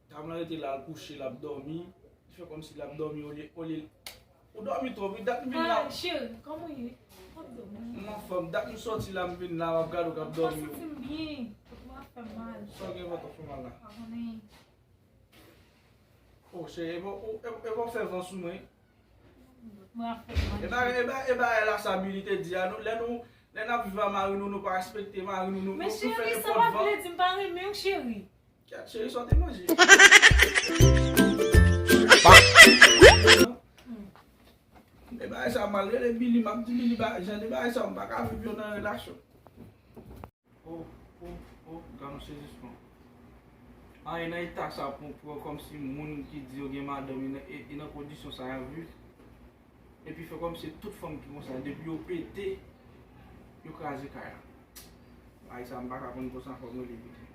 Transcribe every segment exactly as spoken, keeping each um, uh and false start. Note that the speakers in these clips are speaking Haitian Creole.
Dam lan rete la, l kouche, l ap dòmi. Li fè kòmsi l ap dòmi, olye, olye. Ou dòmi twòp, wi, dat m vin la. Ah, cheri, kòman w ye? Ou ap dòmi? M anfòm, dat m sòti la, m vin la, m ap gade w k ap dòmi. Mwen pa santi m byen, kòt mwen ap fè m mal. Sa w gen, kòt ou fè mal la? Pa konnen. Oh, cheri, e bon, ou, e, e bon fè van sou mwen. Kòt mwen ap fè m mal. E ba, e ba, e ba, e la sa Billy te di a, nou, lè nou, lè n ap viv a mari nou, nou pa respekte mari nou, nou, nou, nou fè nenpòt van. Men cheri, sa pa vle di m pa renmen w, cheri. Kèt, cheri, sa w te manje? E bagay sa, m al rele Billy, m ap di Billy, ba, jan de bagay sa, m pa ka viv yo nan relasyon. Oh, oh, oh, gade yon sezisman. Ah, e nan eta sa pou, pou kòmsi moun ki di yo gen madanm, e nan, e, e nan kondisyon sa y ap viv. Epi fè kòmsi tout fanm ki konsa, depi yo pete, yo kraze kay la. Bagay sa, m pa ka konn konsa, fò m rele Billy.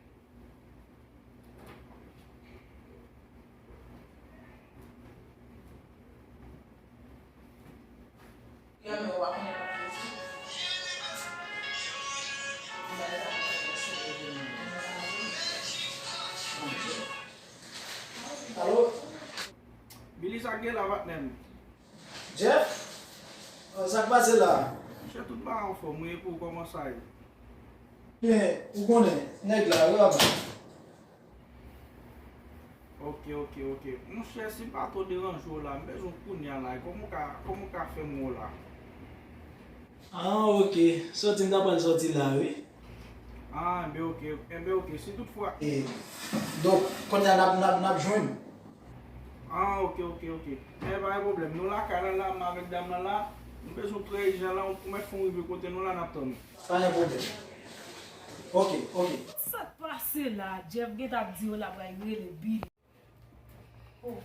Alo? Billy, sa k gen la, patnè m? Jeff? Sa k pase la? Monchè, tout bagay anfòm, wi, epi w, kòman sa ye? Men, ou konnen, nèg la, wi, papa. Ok, ok, ok. Monchè, si m pa twò deranje w la, m bezwen w kounye a la. Kòman w ka, kòman w ka fè m wè w la? Ah, ok. Sòti m ta pral sòti la, wi. Ah, enben ok, enben ok. Si toutfwa. E, donk, kounye a n ap, n ap, n ap jwenn. Ah, ok, ok, ok. Enben, pa gen pwoblèm. Nou lakay la, la, m avèk dam lan la. Nou bezwen trè ijan la, ou mèt fè w rive kote nou la, n ap tann ou. Pa gen pwoblèm. Ok, ok. Sa k pase la? Jeff gentan ap di yo l ap rele Billy. Oh.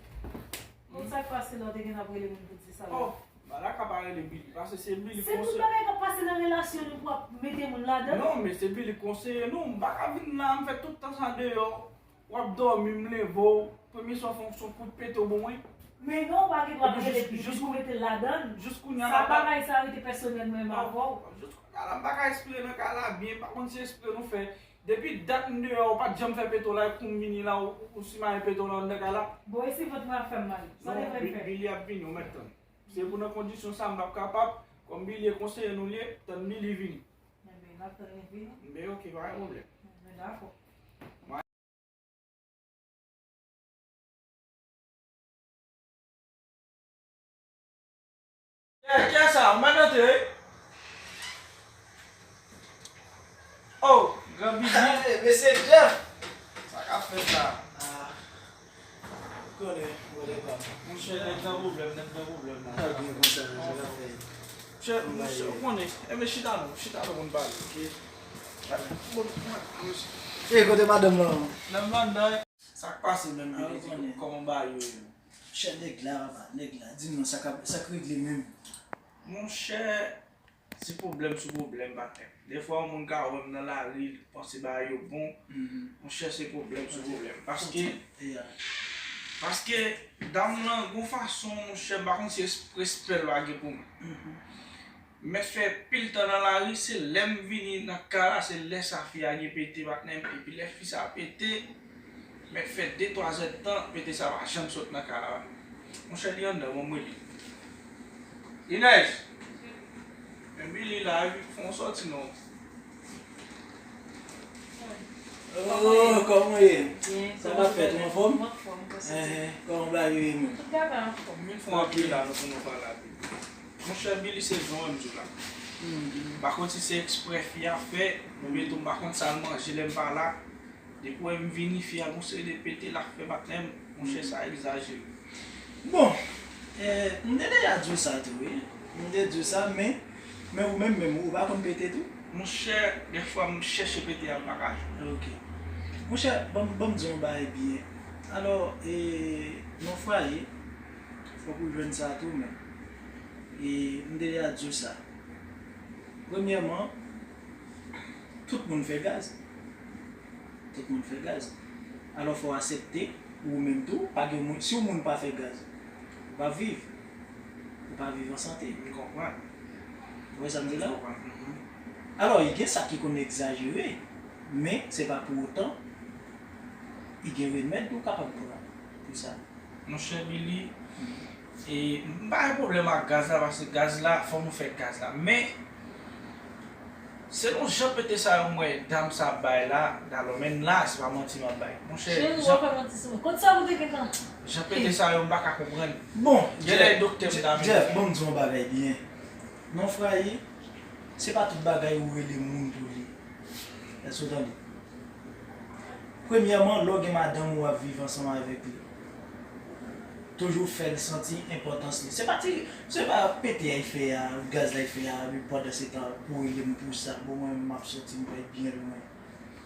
Bon, sa k pase la, w te gentan ap rele moun pou di sa la? Oh, Baraka pa rele Billy, paske se Billy konseye. Se tout bagay k ap pase nan relasyon nou pou w ap mete moun ladan? Non, men se Billy konseye nou. M pa ka vin la, m fè tout tan sa deyò. W ap dòmi, m leve w, premye sa w fè yon kout pete w ban mwen. Men non, w pa gen dwa rele Billy pou w mete l ladan. Jis kounye a la, bagay sa rete pèsonèl mwen menm avè w. Jis kounye a la, m pa ka espere nan kay la byen, m pa konn si espere nou fè. Depi dat m deyò, ou pa t janm fè pete w la, e kou m vini la, ou, ou simaye pete w la anndan kay la. Bon, e si vant mwen ap fè m mal? Sa w te vle m fè? Non, Bi-, Billy ap vini, ou mèt tann. Se pou nan kondisyon sa, m p ap kapab, kòm Billy e konseye nou l ye, tann Billy vini. Enben, n ap tann li vini. Enben, ok, pa gen pwoblèm. Enben, dakò. Kè, kè sa, ou mèt antre, wi. Oh, gran Bibi. Hey, mesye Jeff! Sa k ap fèt la? Ah, ou konnen, brother pa m. Monchè, nèg nan pwoblèm, nèg nan pwoblèm la. Sa byen konsa, sa k ap fèt? Monchè, monchè, ou konnen. Enben, chita non, chita non, moun pale. Ok. Bon, mwen, mwen. E, kote madanm lan? Madanm lan anndan. Sa k pase menm, Billy? Kòman bagay yo ye menm? Monchè, nèg la, papa, nèg la, di m non, sa k ap, sa k regle menm? Monchè, se pwoblèm sou pwoblèm, patnè. Defwa, yon moun ka wè m nan lari, li panse bagay yo bon. Monchè, se pwoblèm sou pwoblèm. Paske, paske, dam lan, gon fason, monchè, m pa konn si resp-, respè l pa gen pou mwen. M mèt fè pil tan nan lari, se lè m vini nan kay la, se lè sa fi a gen pete, patnè m, epi lè fi sa pete, m mèt fè de twa zèdtan, pete sa pa janm sot nan kay la, patnè. Monchè, li anndan, ban m rele. Inès! Men Billy la, epi fè yon sòti non. Oh, kòman w ye? Byen, sa k ap fèt, ou anfòm? M anfòm, kòman bagay yo ye menm? Tout bagay anfòm. M vin fè yon apel la, nou pou nou pale apel. Monchè, Billy, se jan w wè m di w la. M pa konn si se eksprè fi a fè, oubyen tou m pa konn sa l manje lè m pa la. Depi w wè m vini, fi a gon seri de pete l ap fè patnè m. Monchè, sa egzajere. Bon, eh, m te deja di w sa tou, wi. M te di w sa, men, men ou menm menm, ou pa konn pete tou? Monchè, defwa m chèche pete a, m pa ka jwenn. Ok. Monchè, ban m, ban m di w yon bagay byen. Alò, eh, nan fwaye, fòk ou jwenn sa tou, men. E m te deja di w sa. Premyèman, tout moun fè gaz. Tout moun fè gaz. Alò, fò w aksepte, ou menm tou, pa gen moun, si yon moun pa fè gaz, ou p ap viv. Ou pa viv an sante. M konprann. Ou wè sa m di la? M konprann. Alò, gen sa ki konn egzajere, men se pa pou otan Li gen remèd ou kapab pran pou sa. Monchè Billy, e, m pa gen pwoblèm ak gaz la, paske gaz la, fò nou fè gaz la. Men, selon jan pete sa yo m wè dam sa ap bay la, dalò menm la, se pa manti m ap bay. Monchè, Cheri, w jan, ap fè manti sou mwen. Kont sa ou te gentan. Jan pete sa yo, m pa ka konprann. Bon, genlè Jeff, doktè m Jeff, ta Jeff, ban m di w yon bagay byen. Non, fraye, se pa tout bagay ou rele moun pou li. Èske w tande? Premyèman, lè w gen madanm ou w ap viv ansanm avèk li, toujou fè l santi enpòtans li. Se pa ti, se pa pete a y fè a, gaz la y fè a, epi pandan se tan pou rele m pou sa, bon, mwen, m ap soti, m pral byen lwen.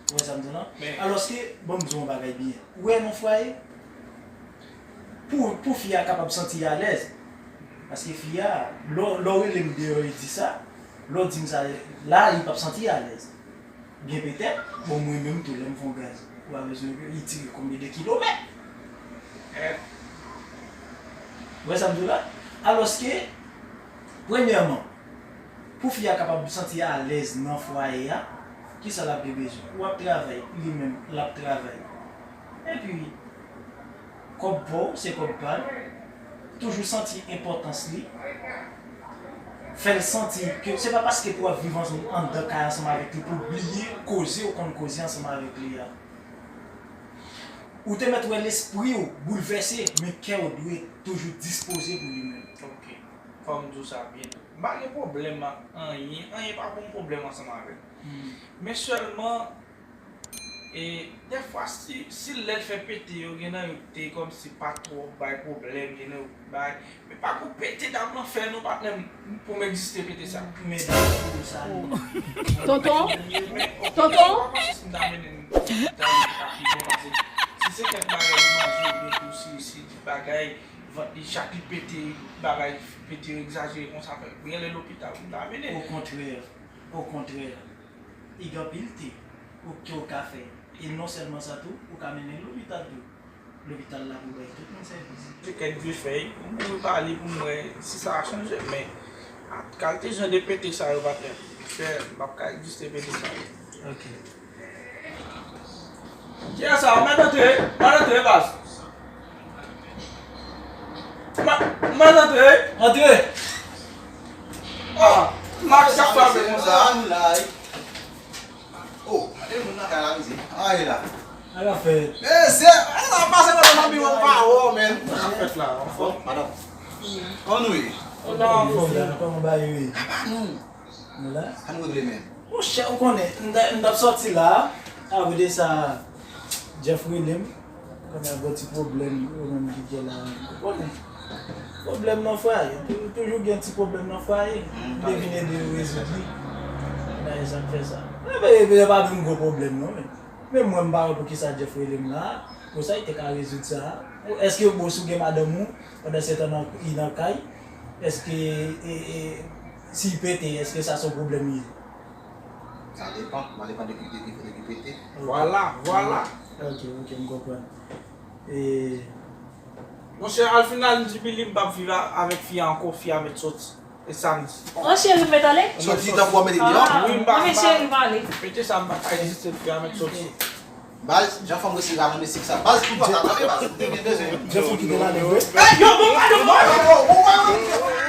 Ou wè sa m di w lan? Men alòske, ban m di w yon bagay byen. Ou wè nan fwaye, pou, pou fi a kapab santi alèz, paske fi a, lè w, lè w rele m deyò, li di sa, lè w di m sa, la, li p ap santi alèz. Byen petèt, bon, mwen menm tou, lè m fè yon gaz, ou pa bezwen retire konbyen de kilomèt. Ou wè sa m di w la? Alòske, premyèman, pou fi a kapab santi alèz nan fwaye a, kisa l ap gen bezwen? Ou ap travay, li menm, l ap travay. Epi, kòb pa w, se kòb pa l. Toujou santi enpòtans li. Fè l santi ke se pa paske pou w ap viv ansanm, anndan kay ansanm avèk li pou w bliye koze ou konn koze ansanm avèk li a. Ou te mèt wè lespri w boulvèse, men kè w dwe toujou dispoze pou li menm. Ok. Fò m di w sa byen tou. M pa gen pwoblèm ak anyen. Anyen pa pou m pwoblèm ansanm avè l. Men sèlman, e, dèfwa, si, si lè l fè pete yo, gen nan yo te kòmsi pa twò bay pwoblèm, gen nan yo bay. Men pa kou pete dam lan fè non, patnè m, pou m egziste pete sa. Men dam pou sa li. Tonton? Tonton? Si se kèk bagay li manje, oubyen tou si, si bagay, vant li chak li pete, bagay pete yo egzajere konsa, fè, gen lè lopital pou m ta mennen. Okontrè, okontrè, li gen anpil te ou, ke w ka fè. E non sèlman sa tou, ou ka mennen l lopital tou. Lopital la pou bay tout moun sèvis. Se kèk vye fèy, m kouri pa li pou m wè si sa a chanje, men ak kalite jan de pete sa yo, patnè, fè m p ap ka egziste pete sa yo. Ok. Kiyès sa? Mèt antre, mèt antre, baz. Mèt antre. Antre. Ah, Max, sa k frape konsa? Ann la, wi. Oh, gade moun nan kay la, mezye. Ay la. Ala fèt. Mezye, ala pase pandan nan biwo m pa wè w, men. Sa k fèt la, anfòm? Madanm. Kòman nou ye? Nou la anfòm. Kòman bagay yo ye? Apa nou? Nou la? Ann regle men. Monchè, ou konnen, m t, m t ap sòti la, apre de sa, Jeff rele m, konnen gon ti pwoblèm, yo menm ki gen la, ou konnen. Pwoblèm nan fwaye, tou-, toujou gen ti pwoblèm nan fwaye, m te vin ede yo rezoud li. Dayè sa k fè sa. E, e, e pa menm gwo pwoblèm non, men. Men mwen, m pa wè poukisa Jeff rele m la, pou sa, li te ka rezoud sa. Èske bòs ou gen madanm ou, pandan se tan nan, li nan kay? Èske, e, e, si l pete, èske sa se yon pwoblèm li ye? Sa depann, sa depann de ki, de ki, de ki pete. Ok. Vwala, vwala. Ok, ok, m konprann. E monchè, al final, m di Billy m p ap viv a, avèk fi a ankò, fi a mèt sòti. E sa m di. An cheri, m mèt ale? Sòti tankou w mete deyò? Ah, wi, m pa, an men cheri, m ale. Pete sa, m pa ka egziste, fi a mèt sòti. Baz, jan fanm resi ralann mesye sa. Baz, pou pata, tande, baz, ou te gen bezwen. Jeff ou kite l ale vre? Ey, yo, bon, bon, bon, bon, bon, bon, bon.